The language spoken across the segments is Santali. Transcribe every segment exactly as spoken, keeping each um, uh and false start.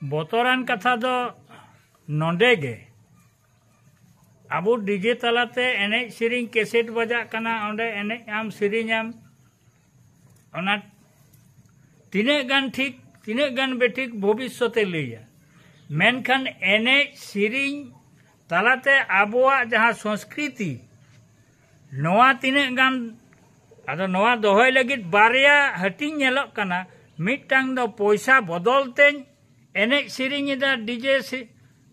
ᱵᱚᱛᱚᱨᱟᱱ ᱠᱟᱛᱷᱟ ᱫᱚ ᱱᱚᱰᱮ ᱜᱮ, ᱟᱵᱚ ᱰᱤᱡᱮ ᱛᱟᱞᱟᱛᱮ ᱮᱱᱮᱡ ᱥᱮᱨᱮᱧ, ᱠᱮᱥᱮᱴ ᱵᱟᱡᱟᱜ ᱠᱟᱱᱟ, ᱚᱸᱰᱮ ᱮᱱᱮᱡ ᱟᱢ, ᱥᱮᱨᱮᱧ ᱟᱢ, ᱚᱱᱟ ᱛᱤᱱᱟᱹᱜ ᱜᱟᱱ ᱴᱷᱤᱠ, ᱛᱤᱱᱟᱹᱜ ᱜᱟᱱ ᱵᱮᱴᱷᱤᱠ, ᱵᱷᱚᱵᱤᱥᱥᱚᱛᱮ ᱞᱟᱹᱭᱟ᱾ ᱢᱮᱱᱠᱷᱟᱱ ᱮᱱᱮᱡ ᱥᱮᱨᱮᱧ ᱛᱟᱞᱟᱛᱮ ᱟᱵᱚᱣᱟᱜ ᱡᱟᱦᱟᱸ ᱥᱚᱝᱥᱠᱨᱤᱛᱤ, ᱱᱚᱣᱟ ᱛᱤᱱᱟᱹᱜ ᱜᱟᱱ, ᱟᱫᱚ ᱱᱚᱣᱟ ᱫᱚᱦᱚᱭ ᱞᱟᱹᱜᱤᱫ ᱵᱟᱨᱭᱟ ᱦᱟᱹᱴᱤᱧ ᱧᱮᱞᱚᱜ ᱠᱟᱱᱟ᱾ ᱢᱤᱫᱴᱟᱝ ᱫᱚ ᱯᱚᱭᱥᱟ ᱵᱚᱫᱚᱞ ᱛᱮᱧ ᱮᱱᱮᱡ ᱥᱮᱨᱮᱧ ᱮᱫᱟ ᱰᱤᱡᱮ ᱥᱮ-,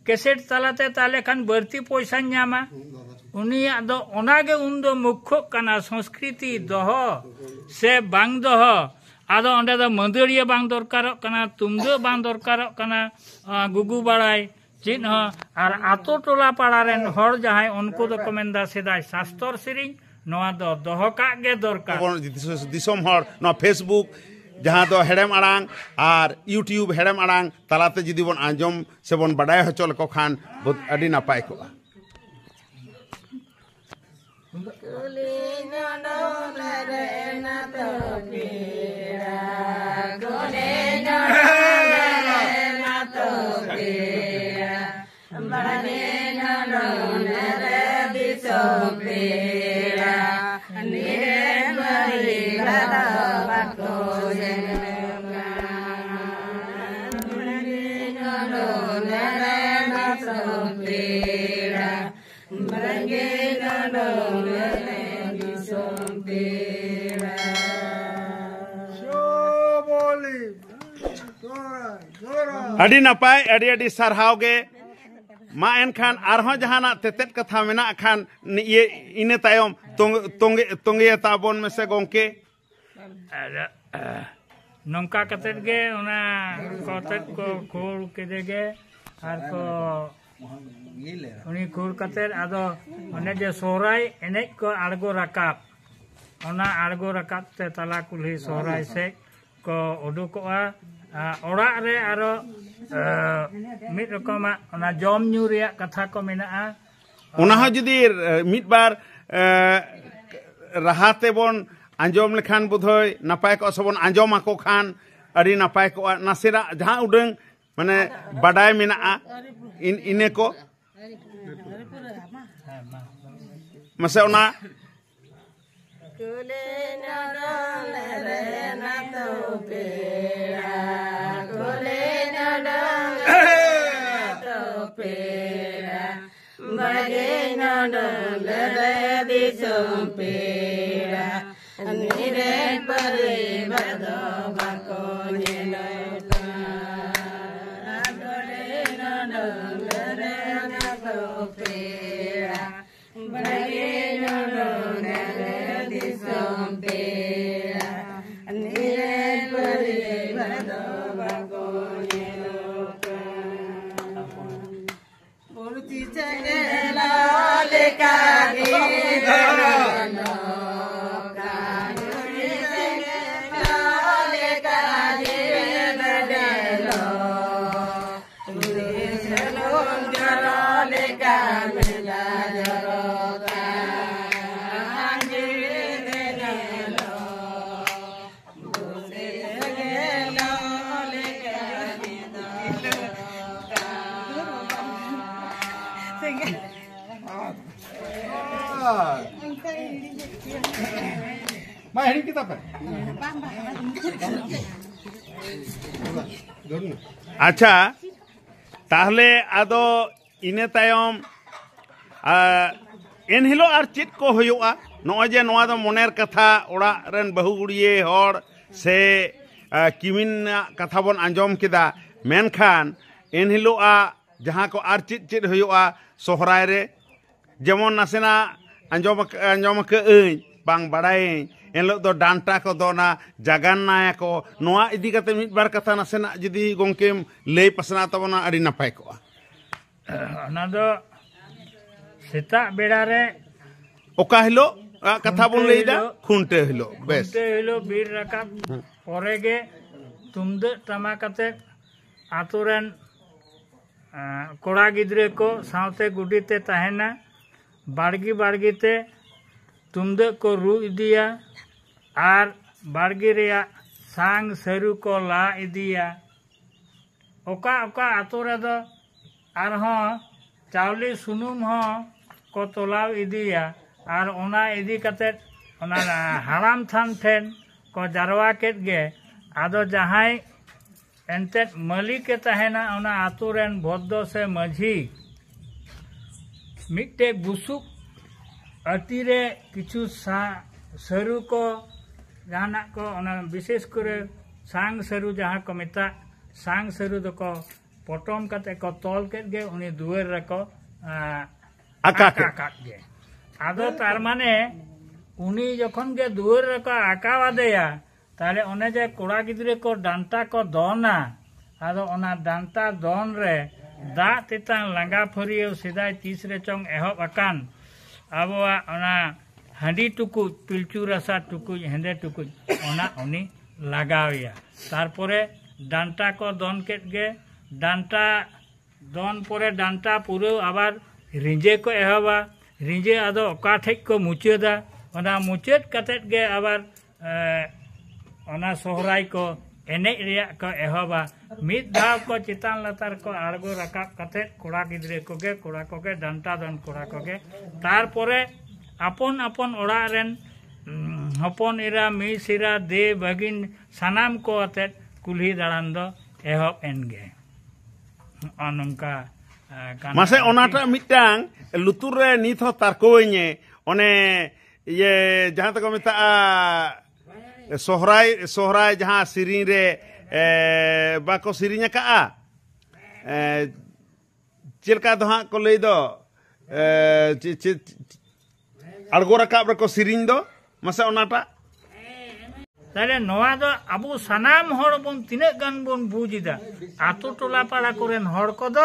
ᱠᱮᱥᱮᱴ ᱛᱟᱞᱟᱛᱮ, ᱛᱟᱦᱞᱮ ᱠᱷᱟᱱ ᱵᱟᱹᱲᱛᱤ ᱯᱚᱭᱥᱟᱧ ᱧᱟᱢᱟ᱾ ᱩᱱᱤᱭᱟᱜ ᱫᱚ ᱚᱱᱟᱜᱮ ᱩᱱᱫᱚ ᱢᱩᱠᱠᱷᱚᱜ ᱠᱟᱱᱟ, ᱥᱚᱝᱥᱠᱨᱤᱛᱤ ᱫᱚᱦᱚ ᱥᱮ ᱵᱟᱝ ᱫᱚᱦᱚ᱾ ᱟᱫᱚ ᱚᱸᱰᱮ ᱫᱚ ᱢᱟᱹᱫᱟᱹᱲᱤᱭᱟᱹ ᱵᱟᱝ ᱫᱚᱨᱠᱟᱨᱚᱜ ᱠᱟᱱᱟ, ᱛᱩᱢᱫᱟᱹᱜ ᱵᱟᱝ ᱫᱚᱨᱠᱟᱨᱚᱜ ᱠᱟᱱᱟ, ᱟᱸ, ᱜᱩᱜᱩ ᱵᱟᱲᱟᱭ ᱪᱮᱫ ᱦᱚᱸ᱾ ᱟᱨ ᱟᱛᱳ ᱴᱚᱞᱟ ᱯᱟᱲᱟ ᱨᱮᱱ ᱦᱚᱲ ᱡᱟᱦᱟᱸᱭ, ᱩᱱᱠᱩ ᱫᱚᱠᱚ ᱢᱮᱱᱫᱟ ᱥᱮᱫᱟᱭ ᱥᱟᱥᱛᱚᱨ ᱥᱮᱨᱮᱧ, ᱱᱚᱣᱟ ᱫᱚ ᱫᱚᱦᱚ ᱠᱟᱜ ᱜᱮ ᱫᱚᱨᱠᱟᱨ᱾ ᱟᱵᱚ ᱫᱤᱥᱚᱢ ᱦᱚᱲ ᱱᱚᱣᱟ Facebook, ᱡᱟᱦᱟᱸ ᱫᱚ ᱦᱮᱲᱮᱢ ᱟᱲᱟᱝ ᱟᱨ YouTube ᱦᱮᱲᱮᱢ ᱟᱲᱟᱝ ᱛᱟᱞᱟᱛᱮ ᱡᱩᱫᱤ ᱵᱚᱱ ᱟᱸᱡᱚᱢ ᱥᱮᱵᱚᱱ ᱵᱟᱰᱟᱭ ᱦᱚᱪᱚ ᱞᱮᱠᱚ ᱠᱷᱟᱱ ᱵᱚᱦᱩᱛ ᱟᱹᱰᱤ ᱱᱟᱯᱟᱭ ᱠᱚᱜᱼᱟ᱾ ᱠᱩᱞᱤ ᱱᱚᱰᱚᱞ ᱨᱮᱱᱟ ᱛᱚ ᱯᱮᱲᱟ, ᱠᱩᱞᱤ ᱱᱚᱰᱚᱞ ᱨᱮᱱᱟ ᱛᱚ ᱯᱮᱲᱟ, ᱵᱟᱲᱮ ᱱᱚᱰᱚᱞ ᱨᱮ ᱫᱤᱥᱚᱢ ᱯᱮᱲᱟ, ᱱᱤᱨᱮᱱ ᱢᱟᱹᱨᱤ ᱵᱟᱫᱚ ᱵᱟᱠᱚ ᱧᱮᱞᱚᱜ ᱠᱟᱱᱟ᱾ ᱵᱟᱲᱮ ᱱᱚᱰᱚᱞ ᱨᱮᱱᱟ ᱛᱚ ᱯᱮᱲᱟ, ᱵᱟᱲᱮ ᱱᱚᱰᱚᱞ ᱨᱮ ᱫᱤᱥᱚᱢ ᱯᱮᱲᱟ᱾ ᱟᱹᱰᱤ ᱱᱟᱯᱟᱭ, ᱟᱹᱰᱤ ᱟᱹᱰᱤ ᱥᱟᱨᱦᱟᱣ ᱜᱮ᱾ ᱢᱟ ᱮᱱᱠᱷᱟᱱ ᱟᱨᱦᱚᱸ ᱡᱟᱦᱟᱱᱟᱜ ᱛᱮᱛᱮᱫ ᱠᱟᱛᱷᱟ ᱢᱮᱱᱟᱜ ᱠᱷᱟᱱ ᱤᱭᱟᱹ, ᱤᱱᱟᱹ ᱛᱟᱭᱚᱢ ᱛᱚᱸᱜᱮ, ᱛᱚᱸᱜᱮ, ᱛᱚᱸᱜᱮ ᱛᱟᱵᱚᱱ ᱢᱮᱥᱮ ᱜᱚᱢᱠᱮ᱾ ᱟᱫᱚ, ᱱᱚᱝᱠᱟ ᱠᱟᱛᱮᱫ ᱜᱮ ᱚᱱᱟ ᱠᱚᱛᱮᱫ ᱠᱚ ᱠᱷᱳᱲ ᱠᱮᱫᱮ ᱜᱮ, ᱟᱨ ᱠᱚ, ᱩᱱᱤ ᱠᱷᱳᱲ ᱠᱟᱛᱮᱫ ᱟᱫᱚ ᱚᱱᱮ ᱡᱮ ᱥᱚᱦᱨᱟᱭ ᱮᱱᱮᱡ ᱠᱚ ᱟᱬᱜᱚ ᱨᱟᱠᱟᱵ, ᱚᱱᱟ ᱟᱬᱜᱚ ᱨᱟᱠᱟᱵ ᱛᱮ ᱛᱟᱞᱟ ᱠᱩᱞᱦᱤ ᱥᱚᱦᱨᱟᱭ ᱥᱮᱫ ᱠᱚ ᱩᱰᱩᱠᱚᱜᱼᱟ᱾ ᱟᱨ ᱚᱲᱟᱜ ᱨᱮ ᱟᱨᱚ, ᱮ, ᱢᱤᱫ ᱨᱚᱠᱚᱢᱟᱜ ᱚᱱᱟ ᱡᱚᱢ ᱧᱩ ᱨᱮᱭᱟᱜ ᱠᱟᱛᱷᱟ ᱠᱚ ᱢᱮᱱᱟᱜᱼᱟ᱾ ᱚᱱᱟ ᱦᱚᱸ ᱡᱩᱫᱤ, ᱮ, ᱢᱤᱫ ᱵᱟᱨ, ᱮ, ᱨᱟᱦᱟ ᱛᱮᱵᱚᱱ ᱟᱸᱡᱚᱢ ᱞᱮᱠᱷᱟᱱ ᱵᱳᱫᱷᱚᱭ ᱱᱟᱯᱟᱭ ᱠᱚᱜᱼᱟ, ᱥᱮᱵᱚᱱ ᱟᱸᱡᱚᱢ ᱟᱠᱚ ᱠᱷᱟᱱ ᱟᱹᱰᱤ ᱱᱟᱯᱟᱭ ᱠᱚᱜᱼᱟ᱾ ᱱᱟᱥᱮᱱᱟᱜ ᱡᱟᱦᱟᱸ ᱩᱰᱟᱹᱝ ᱢᱟᱱᱮ ᱵᱟᱰᱟᱭ ᱢᱮᱱᱟᱜᱼᱟ, ᱤᱱ- ᱤᱱᱟᱹ ᱠᱚ᱾ ᱢᱟᱥᱮ ᱚᱱᱟ ᱠᱩᱞᱤ ᱱᱚᱰᱚᱞ ᱨᱮᱱ ᱟᱛᱳ ᱯᱮᱲᱟ, ᱠᱩᱞᱤ ᱱᱚᱰᱚᱞ ᱨᱮᱱ ᱟᱛᱳ ᱯᱮᱲᱟ, ᱵᱟᱜᱮ ᱱᱚᱰᱚᱞ ᱨᱮ ᱫᱤᱥᱚᱢ ᱯᱮᱲᱟ, ᱱᱤᱨᱮᱱ ᱯᱚᱨᱤᱵᱟᱨ ᱫᱚ ᱵᱟᱠᱚ ᱧᱮᱞᱚᱜ ᱠᱟᱱᱟ᱾ ᱠᱩᱞᱤ ᱱᱚᱰᱚᱞ ᱨᱮᱱ ᱟᱛᱳ ᱯᱮᱲᱟ, ᱵᱟᱲᱮ ᱱᱚᱰᱚᱞ ᱨᱮ ᱫᱤᱥᱚᱢ ᱯᱮᱲᱟ, ᱱᱤᱭᱟᱹ ᱯᱚᱨᱤᱵᱟᱨ ᱫᱚ ᱵᱟᱠᱚ ᱧᱮᱞᱚᱜ ᱠᱟᱱᱟ᱾ ᱯᱩᱨᱛᱤ ᱪᱮᱸᱜᱮᱞ ᱞᱮᱠᱟ ᱜᱮ ᱧᱮᱞᱚᱜ ᱠᱟᱱᱟ᱾ ᱯᱩᱨᱛᱤ ᱪᱮᱸᱜᱮᱞ ᱞᱮᱠᱟ ᱜᱮ ᱧᱮᱞᱚᱜ ᱢᱟ ᱦᱤᱲᱤᱧ ᱠᱮᱫᱟ ᱯᱮ᱾ ᱟᱪᱪᱷᱟ, ᱛᱟᱦᱞᱮ ᱟᱫᱚ ᱤᱱᱟᱹ ᱛᱟᱭᱚᱢ, ᱟᱨ ᱮᱱᱦᱤᱞᱳᱜ ᱟᱨ ᱪᱮᱫ ᱠᱚ ᱦᱩᱭᱩᱜᱼᱟ? ᱱᱚᱜᱼᱚᱭ ᱡᱮ ᱱᱚᱣᱟ ᱫᱚ ᱢᱚᱱᱮᱨ ᱠᱟᱛᱷᱟ, ᱚᱲᱟᱜ ᱨᱮᱱ ᱵᱟᱹᱦᱩ ᱜᱩᱲᱤᱭᱟᱹ ᱦᱚᱲ ᱥᱮ, ᱟ, ᱠᱤᱢᱤᱱᱟᱜ ᱠᱟᱛᱷᱟ ᱵᱚᱱ ᱟᱸᱡᱚᱢ ᱠᱮᱫᱟ, ᱢᱮᱱᱠᱷᱟᱱ ᱮᱱᱦᱤᱞᱳᱜ ᱟᱜ ᱡᱟᱦᱟᱸ ᱠᱚ ᱟᱨ ᱪᱮᱫ ᱪᱮᱫ ᱦᱩᱭᱩᱜᱼᱟ ᱥᱚᱦᱨᱟᱭ ᱨᱮ? ᱡᱮᱢᱚᱱ ᱱᱟᱥᱮᱱᱟᱜ ᱟᱸᱡᱚᱢ ᱟᱠ- ᱟᱸᱡᱚᱢ ᱟᱠᱟᱫ ᱟᱹᱧ, ᱵᱟᱝ ᱵᱟᱲᱟᱭᱟᱹᱧ, ᱮᱱᱦᱤᱞᱳᱜ ᱫᱚ ᱰᱟᱱᱴᱟ ᱠᱚ ᱫᱚᱱᱟ, ᱡᱟᱜᱟᱱᱱᱟᱭᱟᱠᱚ᱾ ᱱᱚᱣᱟ ᱤᱫᱤ ᱠᱟᱛᱮ ᱢᱤᱫ ᱵᱟᱨ ᱠᱟᱛᱷᱟ ᱱᱟᱥᱮᱱᱟᱜ ᱡᱩᱫᱤ ᱜᱚᱢᱠᱮᱢ ᱞᱟᱹᱭ ᱯᱟᱥᱱᱟᱣ ᱛᱟᱵᱚᱱᱟ, ᱟᱹᱰᱤ ᱱᱟᱯᱟᱭ ᱠᱚᱜᱼᱟ᱾ ᱚᱱᱟ ᱫᱚ ᱥᱮᱛᱟᱜ ᱵᱮᱲᱟ ᱨᱮ ᱚᱠᱟ ᱦᱤᱞᱳᱜ ᱟᱜ ᱠᱟᱛᱷᱟ ᱵᱚᱱ ᱠᱷᱩᱱᱴᱟᱹᱣ ᱞᱟᱹᱭᱫᱟ? ᱦᱤᱞᱳᱜ᱾ ᱠᱷᱩᱱᱴᱟᱹᱣ ᱦᱤᱞᱳᱜ᱾ ᱵᱮᱥ᱾ ᱠᱷᱩᱱᱴᱟᱹᱣ ᱦᱤᱞᱳᱜ ᱵᱤᱨ ᱨᱟᱠᱟᱵ ᱦᱮᱸ᱾ ᱯᱚᱨᱮ ᱜᱮ ᱛᱩᱢᱫᱟᱹᱜ ᱴᱟᱢᱟᱠ ᱟᱛᱮ ᱟᱛᱳ ᱨᱮᱱ, ᱮᱸ, ᱠᱚᱲᱟ ᱜᱤᱫᱽᱨᱟᱹ ᱠᱚ ᱥᱟᱶᱛᱮ ᱜᱩᱰᱤᱛᱮ ᱛᱟᱦᱮᱱᱟ, ᱵᱟᱲᱜᱮ ᱵᱟᱲᱜᱮ ᱛᱮ ᱛᱩᱢᱫᱟᱹᱜ ᱠᱚ ᱨᱩ ᱤᱫᱤᱭᱟ ᱟᱨ ᱵᱟᱲᱜᱮ ᱨᱮᱭᱟᱜ ᱥᱟᱝ ᱥᱟᱹᱨᱩ ᱠᱚ ᱞᱟ ᱤᱫᱤᱭᱟ᱾ ᱚᱠᱟ ᱚᱠᱟ ᱟᱛᱳ ᱨᱮᱫᱚ ᱟᱨᱦᱚᱸ ᱪᱟᱣᱞᱮ ᱥᱩᱱᱩᱢ ᱦᱚᱸ ᱠᱚ ᱛᱚᱞᱟᱣ ᱤᱫᱤᱭᱟ᱾ ᱟᱨ ᱚᱱᱟ ᱤᱫᱤ ᱠᱟᱛᱮᱫ ᱚᱱᱟ ᱦᱟᱲᱟᱢ ᱛᱷᱟᱱ ᱴᱷᱮᱱ ᱠᱚ ᱡᱟᱨᱣᱟ ᱠᱮᱫ ᱜᱮ᱾ ᱟᱫᱚ ᱡᱟᱦᱟᱸᱭ ᱮᱱᱛᱮᱫ ᱢᱟᱹᱞᱤᱠᱮ ᱛᱟᱦᱮᱱᱟ ᱚᱱᱟ ᱟᱛᱳ ᱨᱮᱱ ᱵᱷᱚᱫᱽᱫᱚ ᱥᱮ ᱢᱟᱹᱡᱷᱤ, ᱢᱤᱫᱴᱮᱡ ᱵᱩᱥᱩᱵ ᱟᱹᱴᱤ ᱨᱮ ᱠᱤᱪᱷᱩ ᱥᱟ- ᱥᱟᱹᱨᱩ ᱠᱚ, ᱡᱟᱦᱟᱱᱟᱜ ᱠᱚ, ᱚᱱᱟ ᱵᱤᱥᱮᱥ ᱠᱚᱨᱮ ᱥᱟᱝ ᱥᱟᱹᱨᱩ ᱡᱟᱦᱟᱸ ᱠᱚ ᱢᱮᱛᱟᱜ, ᱥᱟᱝ ᱥᱟᱹᱨᱩ ᱫᱚᱠᱚ ᱯᱚᱴᱚᱢ ᱠᱟᱛᱮ ᱠᱚ ᱛᱚᱞ ᱠᱮᱫ ᱜᱮ, ᱩᱱᱤ ᱫᱩᱣᱟᱹᱨ ᱨᱮᱠᱚ ᱟᱸ, ᱟᱠᱟ ᱟᱠᱟ ᱠᱮᱫ᱾ ᱠᱟᱫ ᱜᱮ᱾ ᱟᱫᱚ ᱛᱟᱨ ᱢᱟᱱᱮ ᱩᱱᱤ ᱡᱚᱠᱷᱚᱱ ᱜᱮ ᱫᱩᱣᱟᱹᱨ ᱨᱮᱠᱚ ᱟᱠᱟᱣ ᱟᱫᱮᱭᱟ, ᱛᱟᱦᱞᱮ ᱚᱱᱮ ᱡᱮ ᱠᱚᱲᱟ ᱜᱤᱫᱽᱨᱟᱹ ᱠᱚ ᱰᱟᱱᱴᱟ ᱠᱚ ᱫᱚᱱᱟ, ᱟᱫᱚ ᱚᱱᱟ ᱰᱟᱱᱴᱟ ᱫᱚᱱ ᱨᱮ ᱫᱟᱜ ᱛᱮᱛᱟᱝ ᱞᱟᱸᱜᱟ ᱯᱷᱟᱹᱨᱭᱟᱹᱣ ᱥᱮᱫᱟᱭ ᱛᱤᱥ ᱨᱮᱪᱚᱝ ᱮᱦᱚᱵ ᱟᱠᱟᱱ ᱟᱵᱚᱣᱟᱜ ᱚᱱᱟ ᱦᱟᱺᱰᱤ ᱴᱩᱠᱩᱡ, ᱯᱤᱞᱪᱩ ᱨᱟᱥᱟ ᱴᱩᱠᱩᱡ, ᱦᱮᱸᱫᱮ ᱴᱩᱠᱩᱡ, ᱚᱱᱟ ᱩᱱᱤ ᱞᱟᱜᱟᱣᱮᱭᱟ᱾ ᱛᱟᱨᱯᱚᱨᱮ ᱰᱟᱱᱴᱟ ᱠᱚ ᱫᱚᱱ ᱠᱮᱫ ᱜᱮ, ᱰᱟᱱᱴᱟ ᱫᱚᱱ ᱯᱚᱨᱮ ᱰᱟᱱᱴᱟ ᱯᱩᱨᱟᱹᱣ ᱟᱵᱟᱨ ᱨᱤᱸᱡᱟᱹ ᱠᱚ ᱮᱦᱚᱵᱟ᱾ ᱨᱤᱸᱡᱟᱹ ᱟᱫᱚ ᱚᱠᱟ ᱴᱷᱮᱡ ᱠᱚ ᱢᱩᱪᱟᱹᱫᱟ, ᱚᱱᱟ ᱢᱩᱪᱟᱹᱫ ᱠᱟᱛᱮᱫ ᱜᱮ ᱟᱵᱟᱨ, ᱮ, ᱚᱱᱟ ᱥᱚᱦᱨᱟᱭ ᱠᱚ ᱮᱱᱮᱡ ᱨᱮᱭᱟᱜ ᱠᱚ ᱮᱦᱚᱵᱟ᱾ ᱢᱤᱫ ᱫᱷᱟᱣ ᱠᱚ ᱪᱮᱛᱟᱱ ᱞᱟᱛᱟᱨ ᱠᱚ ᱟᱬᱜᱚ ᱨᱟᱠᱟᱵ ᱠᱟᱛᱮᱫ ᱠᱚᱲᱟ ᱜᱤᱫᱽᱨᱟᱹ ᱠᱚᱜᱮ, ᱠᱚᱲᱟ ᱠᱚᱜᱮ, ᱰᱟᱱᱴᱟ ᱫᱚᱱ ᱠᱚᱲᱟ ᱠᱚᱜᱮ, ᱛᱟᱨᱯᱚᱨᱮ ᱟᱯᱚᱱ ᱟᱯᱚᱱ ᱚᱲᱟᱜ ᱨᱮᱱ, ᱩᱸ, ᱦᱚᱯᱚᱱ ᱮᱨᱟ, ᱢᱤᱥ ᱮᱨᱟ, ᱫᱮ ᱵᱷᱟᱹᱜᱤᱱ, ᱥᱟᱱᱟᱢ ᱠᱚ ᱟᱛᱮᱫ ᱠᱩᱞᱦᱤ ᱫᱟᱬᱟᱱ ᱫᱚ ᱮᱦᱚᱵ ᱮᱱ ᱜᱮ᱾ ᱱᱚᱜᱼᱚ ᱱᱚᱝᱠᱟ, ᱮ, ᱠᱟᱱᱟ ᱢᱟᱥᱮ ᱟᱨᱠᱤ᱾ ᱚᱱᱟᱴᱟᱜ ᱢᱤᱫᱴᱟᱝ ᱞᱩᱛᱩᱨ ᱨᱮ ᱱᱤᱛ ᱦᱚᱸ ᱛᱟᱨᱠᱳᱣᱟᱹᱧ ᱮ, ᱚᱱᱮ ᱤᱭᱟᱹ ᱡᱟᱦᱟᱸ ᱛᱮᱠᱚ ᱢᱮᱛᱟᱜᱼᱟ, ᱥᱚᱦᱨᱟᱭ, ᱥᱚᱦᱨᱟᱭ ᱡᱟᱦᱟᱸ ᱥᱮᱨᱮᱧ ᱨᱮ, ᱮ, ᱵᱟᱠᱚ ᱥᱮᱨᱮᱧ ᱟᱠᱟᱜᱼᱟ, ᱮ, ᱪᱮᱫ ᱞᱮᱠᱟ ᱫᱚ ᱦᱟᱸᱜ ᱠᱚ ᱞᱟᱹᱭ ᱫᱚ, ᱮ, ᱪᱮᱫ, ᱪᱮᱫ, ᱟᱬᱜᱚ ᱨᱟᱠᱟᱵ ᱨᱮᱠᱚ ᱥᱮᱨᱮᱧ ᱫᱚ, ᱢᱟᱥᱮ ᱚᱱᱟᱴᱟᱜ᱾ ᱛᱟᱦᱞᱮ ᱱᱚᱣᱟ ᱫᱚ ᱟᱵᱚ ᱥᱟᱱᱟᱢ ᱦᱚᱲ ᱵᱚᱱ ᱛᱤᱱᱟᱹᱜ ᱜᱟᱱ ᱵᱚᱱ ᱵᱩᱡᱽ ᱮᱫᱟ? ᱟᱛᱳ ᱴᱚᱞᱟ ᱯᱟᱲᱟ ᱠᱚᱨᱮᱱ ᱦᱚᱲ ᱠᱚᱫᱚ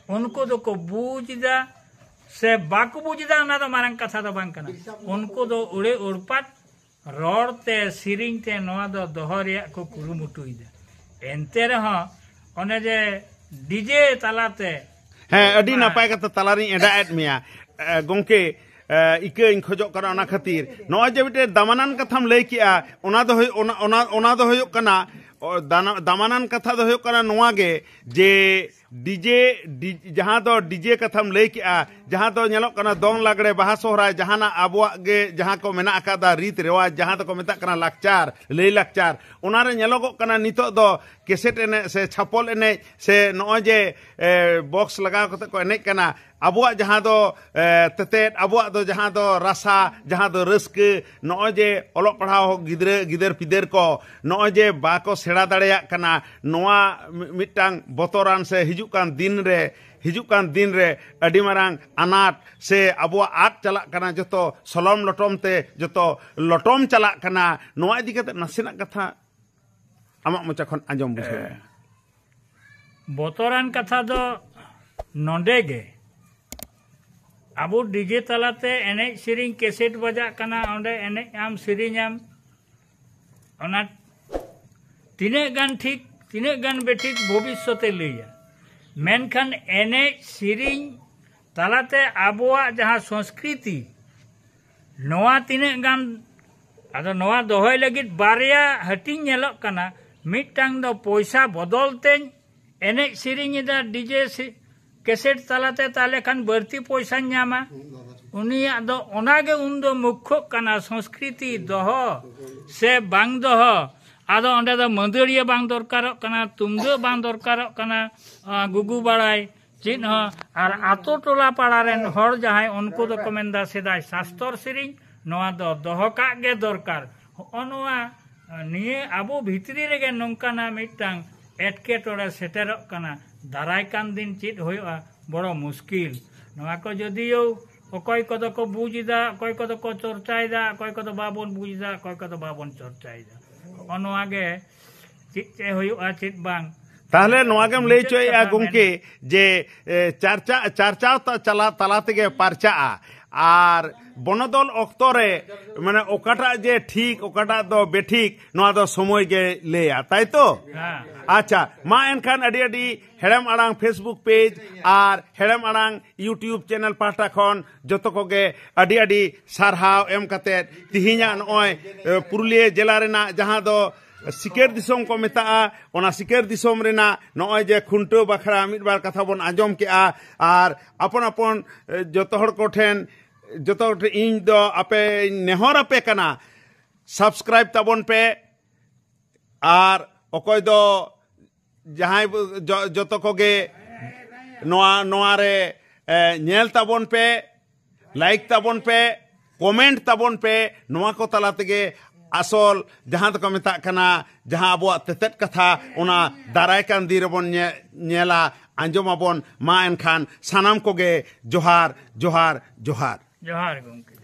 ᱩᱱᱠᱩ ᱫᱚᱠᱚ ᱵᱩᱡᱽ ᱮᱫᱟ ᱥᱮ ᱵᱟᱠᱚ ᱵᱩᱡᱽ ᱮᱫᱟ, ᱚᱱᱟ ᱫᱚ ᱢᱟᱨᱟᱝ ᱠᱟᱛᱷᱟ ᱫᱚ ᱵᱟᱝ ᱠᱟᱱᱟ᱾ ᱩᱱᱠᱩ ᱫᱚ ᱩᱲᱮ ᱩᱲᱯᱟᱛ ᱨᱚᱲ ᱛᱮ, ᱥᱮᱨᱮᱧ ᱛᱮ ᱱᱚᱣᱟ ᱫᱚ ᱫᱚᱦᱚ ᱨᱮᱭᱟᱜ ᱠᱚ ᱠᱩᱨᱩᱢᱩᱴᱩᱭᱮᱫᱟ᱾ ᱮᱱᱛᱮ ᱨᱮᱦᱚᱸ ᱚᱱᱮ ᱡᱮ ᱰᱤᱡᱮ ᱛᱟᱞᱟᱛᱮ ᱦᱮᱸ, ᱟᱹᱰᱤ ᱱᱟᱯᱟᱭ ᱠᱟᱛᱷᱟ ᱛᱟᱞᱟᱨᱤᱧ ᱮᱰᱟᱜ ᱮᱫ ᱢᱮᱭᱟ᱾ ᱮ, ᱜᱚᱢᱠᱮ, ᱮ, ᱤᱠᱟᱹᱧ ᱠᱷᱚᱡᱚᱜ ᱠᱟᱱᱟ ᱚᱱᱟ ᱠᱷᱟᱹᱛᱤᱨ᱾ ᱱᱚᱜᱼᱚᱭ ᱡᱮ ᱢᱤᱫᱴᱮᱱ ᱫᱟᱢᱟᱱᱟᱱ ᱠᱟᱛᱷᱟᱢ ᱞᱟᱹᱭ ᱠᱮᱜᱼᱟ, ᱚᱱᱟ ᱫᱚ ᱦᱩᱭᱩᱜ, ᱚᱱᱟ, ᱚᱱᱟ, ᱚᱱᱟ ᱫᱚ ᱦᱩᱭᱩᱜ ᱠᱟᱱᱟ, ᱚ, ᱫᱟᱱᱟ-, ᱫᱟᱢᱟᱱᱟᱱ ᱠᱟᱛᱷᱟ ᱫᱚ ᱦᱩᱭᱩᱜ ᱠᱟᱱᱟ ᱱᱚᱣᱟ ᱜᱮ, ᱡᱮ ᱰᱤᱡᱮ, ᱰᱤ-, ᱡᱟᱦᱟᱸ ᱫᱚ ᱰᱤᱡᱮ ᱠᱟᱛᱷᱟᱢ ᱞᱟᱹᱭ ᱠᱮᱜᱼᱟ, ᱡᱟᱦᱟᱸ ᱫᱚ ᱧᱮᱞᱚᱜ ᱠᱟᱱᱟ ᱫᱚᱝ ᱞᱟᱜᱽᱲᱮ, ᱵᱟᱦᱟ ᱥᱚᱦᱨᱟᱭ, ᱡᱟᱦᱟᱱᱟᱜ ᱟᱵᱚᱣᱟᱜ ᱜᱮ ᱡᱟᱦᱟᱸ ᱠᱚ ᱢᱮᱱᱟᱜ ᱟᱠᱟᱫᱟ ᱨᱤᱛ ᱨᱮᱣᱟᱡᱽ, ᱡᱟᱦᱟᱸ ᱫᱚᱠᱚ ᱢᱮᱛᱟᱜ ᱠᱟᱱᱟ ᱞᱟᱠᱪᱟᱨ, ᱞᱟᱹᱭ ᱞᱟᱠᱪᱟᱨ, ᱚᱱᱟᱨᱮ ᱧᱮᱞᱚᱜᱚᱜ ᱠᱟᱱᱟ ᱱᱤᱛᱚᱜ ᱫᱚ ᱠᱮᱥᱮᱴ ᱮᱱᱮᱡ ᱥᱮ ᱪᱷᱟᱯᱚᱞ ᱮᱱᱮᱡ ᱥᱮ ᱱᱚᱜᱼᱚᱭ ᱡᱮ, ᱮ, ᱵᱚᱠᱥ ᱞᱟᱜᱟᱣ ᱠᱟᱛᱮ ᱠᱚ ᱮᱱᱮᱡ ᱠᱟᱱᱟ, ᱟᱵᱚᱣᱟᱜ ᱡᱟᱦᱟᱸ ᱫᱚ, ᱮ, ᱛᱮᱛᱮᱫ, ᱟᱵᱚᱣᱟᱜ ᱫᱚ ᱡᱟᱦᱟᱸ ᱫᱚ ᱨᱟᱥᱟ, ᱡᱟᱦᱟᱸ ᱫᱚ ᱨᱟᱹᱥᱠᱟᱹ, ᱱᱚᱜᱼᱚᱭ ᱡᱮ ᱚᱞᱚᱜ ᱯᱟᱲᱦᱟᱣ ᱜᱤᱫᱽᱨᱟᱹ, ᱜᱤᱫᱟᱹᱨ ᱯᱤᱫᱟᱹᱨ ᱠᱚ ᱱᱚᱜᱼᱚᱭ ᱡᱮ ᱵᱟᱠᱚ ᱥᱮᱬᱟ ᱫᱟᱲᱮᱭᱟᱜ ᱠᱟᱱᱟ, ᱱᱚᱣᱟ ᱢᱤ-, ᱢᱤᱫᱴᱟᱝ ᱵᱚᱛᱚᱨᱟᱱ ᱥᱮ ᱦᱤᱡᱩᱜ ᱠᱟᱱ ᱫᱤᱱ ᱨᱮ, ᱦᱤᱡᱩᱜ ᱠᱟᱱ ᱫᱤᱱ ᱨᱮ ᱟᱹᱰᱤ ᱢᱟᱨᱟᱝ ᱟᱱᱟᱴ ᱥᱮ ᱟᱵᱚᱣᱟᱜ ᱟᱫ ᱪᱟᱞᱟᱜ ᱠᱟᱱᱟ ᱡᱚᱛᱚ ᱥᱚᱞᱚᱢ ᱞᱚᱴᱚᱢ ᱛᱮ, ᱡᱚᱛᱚ ᱞᱚᱴᱚᱢ ᱪᱟᱞᱟᱜ ᱠᱟᱱᱟ᱾ ᱱᱚᱣᱟ ᱤᱫᱤ ᱠᱟᱛᱮ ᱱᱟᱥᱮᱱᱟᱜ ᱠᱟᱛᱷᱟ ᱟᱢᱟᱜ ᱢᱚᱪᱟ ᱠᱷᱚᱱ ᱟᱸᱡᱚᱢ ᱵᱩᱡᱷᱟᱹᱣ ᱢᱮ᱾ ᱵᱚᱛᱚᱨᱟᱱ ᱠᱟᱛᱷᱟ ᱫᱚ ᱱᱚᱰᱮ ᱜᱮ, ᱟᱵᱚ ᱰᱤᱡᱮ ᱛᱟᱞᱟᱛᱮ ᱮᱱᱮᱡ ᱥᱮᱨᱮᱧ, ᱠᱮᱥᱮᱴ ᱵᱟᱡᱟᱜ ᱠᱟᱱᱟ, ᱚᱸᱰᱮ ᱮᱱᱮᱡ ᱟᱢ, ᱥᱮᱨᱮᱧ ᱟᱢ, ᱚᱱᱟ ᱛᱤᱱᱟᱹᱜ ᱜᱟᱱ ᱴᱷᱤᱠ, ᱛᱤᱱᱟᱹᱜ ᱜᱟᱱ ᱵᱮᱴᱷᱤᱠ, ᱵᱷᱚᱵᱤᱥᱥᱚᱛᱮ ᱞᱟᱹᱭᱟ᱾ ᱢᱮᱱᱠᱷᱟᱱ ᱮᱱᱮᱡ ᱥᱮᱨᱮᱧ ᱛᱟᱞᱟᱛᱮ ᱟᱵᱚᱣᱟᱜ ᱡᱟᱦᱟᱸ ᱥᱚᱝᱥᱠᱨᱤᱛᱤ, ᱱᱚᱣᱟ ᱛᱤᱱᱟᱹᱜ ᱜᱟᱱ, ᱟᱫᱚ ᱱᱚᱣᱟ ᱫᱚᱦᱚᱭ ᱞᱟᱹᱜᱤᱫ ᱵᱟᱨᱭᱟ ᱦᱟᱹᱴᱤᱧ ᱧᱮᱞᱚᱜ ᱠᱟᱱᱟ᱾ ᱢᱤᱫᱴᱟᱝ ᱫᱚ ᱯᱚᱭᱥᱟ ᱵᱚᱫᱚᱞ ᱛᱮᱧ ᱮᱱᱮᱡ ᱥᱮᱨᱮᱧ ᱮᱫᱟ, ᱰᱤᱡᱮ ᱥᱮ-, ᱠᱮᱥᱮᱴ ᱛᱟᱞᱟᱛᱮ, ᱛᱟᱦᱞᱮ ᱠᱷᱟᱱ ᱵᱟᱹᱲᱛᱤ ᱯᱚᱭᱥᱟᱧ ᱧᱟᱢᱟ᱾ ᱩᱱᱤᱭᱟᱜ ᱫᱚ ᱚᱱᱟᱜᱮ ᱩᱱᱫᱚ ᱢᱩᱠᱠᱷᱚᱜ ᱠᱟᱱᱟ, ᱥᱚᱝᱥᱠᱨᱤᱛᱤ ᱫᱚᱦᱚ ᱥᱮ ᱵᱟᱝ ᱫᱚᱦᱚ᱾ ᱟᱫᱚ ᱚᱸᱰᱮ ᱫᱚ ᱢᱟᱹᱫᱟᱹᱲᱤᱭᱟᱹ ᱵᱟᱝ ᱫᱚᱨᱠᱟᱨᱚᱜ ᱠᱟᱱᱟ, ᱛᱩᱢᱫᱟᱹᱜ ᱵᱟᱝ ᱫᱚᱨᱠᱟᱨᱚᱜ ᱠᱟᱱᱟ, ᱟ, ᱜᱩᱜᱩ ᱵᱟᱲᱟᱭ ᱪᱮᱫ ᱦᱚᱸ᱾ ᱟᱨ ᱟᱛᱳ ᱴᱚᱞᱟ ᱯᱟᱲᱟ ᱨᱮᱱ ᱦᱚᱲ ᱡᱟᱦᱟᱸᱭ, ᱩᱱᱠᱩ ᱫᱚᱠᱚ ᱢᱮᱱᱫᱟ ᱥᱮᱫᱟᱭ ᱥᱟᱥᱛᱚᱨ ᱥᱮᱨᱮᱧ, ᱱᱚᱣᱟ ᱫᱚ ᱫᱚᱦᱚ ᱠᱟᱜ ᱜᱮ ᱫᱚᱨᱠᱟᱨ᱾ ᱦᱚᱸᱜᱼᱚ ᱱᱚᱣᱟ, ᱱᱤᱭᱟᱹ ᱟᱵᱚ ᱵᱷᱤᱛᱨᱤ ᱨᱮᱜᱮ ᱱᱚᱝᱠᱟᱱᱟᱜ ᱢᱤᱫᱴᱟᱝ ᱮᱴᱠᱮᱴᱚᱬᱮ ᱥᱮᱴᱮᱨᱚᱜ ᱠᱟᱱᱟ᱾ ᱫᱟᱨᱟᱭ ᱠᱟᱱ ᱫᱤᱱ ᱪᱮᱫ ᱦᱩᱭᱩᱜᱼᱟ, ᱵᱚᱲᱚ ᱢᱩᱥᱠᱤᱞ᱾ ᱱᱚᱣᱟ ᱠᱚ ᱡᱚᱫᱤᱭᱳ ᱚᱠᱚᱭ ᱠᱚᱫᱚ ᱠᱚ ᱵᱩᱡᱽ ᱮᱫᱟ, ᱚᱠᱚᱭ ᱠᱚᱫᱚ ᱠᱚ ᱪᱚᱨᱪᱟᱭᱮᱫᱟ, ᱚᱠᱚᱭ ᱠᱚᱫᱚ ᱵᱟᱵᱚᱱ ᱵᱩᱡᱽ ᱮᱫᱟ, ᱚᱠᱚᱭ ᱠᱚᱫᱚ ᱵᱟᱵᱚᱱ ᱪᱚᱨᱪᱟᱭᱮᱫᱟ᱾ ᱦᱚᱸᱜᱼᱚ ᱱᱚᱣᱟ ᱜᱮ ᱪᱮᱫ ᱪᱮᱫ ᱦᱩᱭᱩᱜᱼᱟ, ᱪᱮᱫ ᱵᱟᱝ᱾ ᱛᱟᱦᱞᱮ ᱱᱚᱣᱟ ᱜᱮᱢ ᱞᱟᱹᱭ ᱢᱩᱪᱟᱹᱫ ᱦᱚᱪᱚᱭᱮᱫᱼᱟ ᱠᱟᱛᱷᱟ ᱢᱮᱱ ᱜᱚᱢᱠᱮ, ᱡᱮ, ᱮ, ᱪᱟᱨᱪᱟ-, ᱪᱟᱨᱪᱟᱣ ᱛᱟ-, ᱪᱟᱞᱟ-, ᱛᱟᱞᱟ ᱛᱮᱜᱮ ᱯᱟᱨᱪᱟᱜᱼᱟ, ᱟᱨ ᱵᱚᱱᱚᱫᱚᱞ ᱚᱠᱛᱚ ᱨᱮ, ᱢᱟᱱᱮ, ᱚᱠᱟᱴᱟᱜ ᱡᱮ ᱴᱷᱤᱠ, ᱚᱠᱟᱴᱟᱜ ᱫᱚ ᱵᱮᱴᱷᱤᱠ, ᱱᱚᱣᱟ ᱫᱚ ᱥᱚᱢᱚᱭ ᱜᱮ ᱞᱟᱹᱭᱟ, ᱛᱟᱭ ᱛᱚ? ᱦᱮᱸ᱾ ᱟᱪᱪᱷᱟ, ᱢᱟ ᱮᱱᱠᱷᱟᱱ ᱟᱹᱰᱤ ᱟᱹᱰᱤ ᱦᱮᱲᱮᱢ ᱟᱲᱟᱝ Facebook page ᱟᱨ ᱦᱮᱲᱮᱢ ᱟᱲᱟᱝ YouTube channel ᱯᱟᱦᱴᱟ ᱠᱷᱚᱱ ᱡᱚᱛᱚ ᱠᱚᱜᱮ ᱟᱹᱰᱤ ᱟᱹᱰᱤ ᱥᱟᱨᱦᱟᱣ ᱮᱢ ᱠᱟᱛᱮᱫ, ᱛᱤᱦᱤᱧᱟᱜ ᱱᱚᱜᱼᱚᱭ, ᱮ, ᱯᱩᱨᱩᱞᱤᱭᱟᱹ ᱡᱮᱞᱟ ᱨᱮᱱᱟᱜ ᱡᱟᱦᱟᱸ ᱫᱚ, ᱥᱤᱠᱟᱹᱨ ᱫᱤᱥᱚᱢ ᱠᱚ ᱢᱮᱛᱟᱜᱼᱟ, ᱚᱱᱟ ᱥᱤᱠᱟᱹᱨ ᱫᱤᱥᱚᱢ ᱨᱮᱱᱟᱜ ᱱᱚᱜᱼᱚᱭ ᱡᱮ ᱠᱷᱩᱱᱴᱟᱹᱣ ᱵᱟᱠᱷᱨᱟ ᱢᱤᱫ ᱵᱟᱨ ᱠᱟᱛᱷᱟ ᱵᱚᱱ ᱟᱸᱡᱚᱢ ᱠᱮᱜᱼᱟ᱾ ᱟᱨ ᱟᱯᱚᱱ ᱟᱯᱚᱱ ᱮ, ᱡᱚᱛᱚ ᱦᱚᱲ ᱠᱚᱴᱷᱮᱱ ᱡᱚᱛᱚ ᱦᱚᱲ ᱴᱷᱮᱱ ᱤᱧ ᱫᱚ ᱟᱯᱮᱧ ᱱᱮᱦᱚᱨ ᱟᱯᱮ ᱠᱟᱱᱟ, ᱥᱟᱵᱥᱠᱨᱟᱭᱤᱵ ᱛᱟᱵᱚᱱ ᱯᱮ᱾ ᱟᱨ ᱚᱠᱚᱭ ᱫᱚ ᱡᱟᱦᱟᱸᱭ ᱵᱚ- ᱡᱚ- ᱡᱚᱛᱚ ᱠᱚᱜᱮ ᱱᱚᱣᱟ ᱱᱚᱣᱟ ᱨᱮ ᱮ, ᱧᱮᱞ ᱛᱟᱵᱚᱱ ᱯᱮ, ᱞᱟᱭᱤᱠ ᱛᱟᱵᱚᱱ ᱯᱮ, ᱠᱚᱢᱮᱱᱴ ᱛᱟᱵᱚᱱ ᱯᱮ᱾ ᱱᱚᱣᱟ ᱠᱚ ᱛᱟᱞᱟ ᱛᱮᱜᱮ ᱟᱥᱚᱞ ᱡᱟᱦᱟᱸ ᱫᱚᱠᱚ ᱢᱮᱛᱟᱜ ᱠᱟᱱᱟ ᱡᱟᱦᱟᱸ ᱟᱵᱚᱣᱟᱜ ᱛᱮᱛᱮᱫ ᱠᱟᱛᱷᱟ, ᱚᱱᱟ ᱫᱟᱨᱟᱭ ᱠᱟᱱ ᱫᱤᱱ ᱨᱮᱵᱚᱱ ᱧᱮ- ᱧᱮᱞᱟ, ᱟᱸᱡᱚᱢᱟᱵᱚᱱ᱾ ᱢᱟ ᱮᱱᱠᱷᱟᱱ ᱥᱟᱱᱟᱢ ᱠᱚᱜᱮ ᱡᱚᱦᱟᱨ, ᱡᱚᱦᱟᱨ, ᱡᱚᱦᱟᱨ᱾ ᱡᱚᱦᱟᱨ ᱜᱚᱢᱠᱮ᱾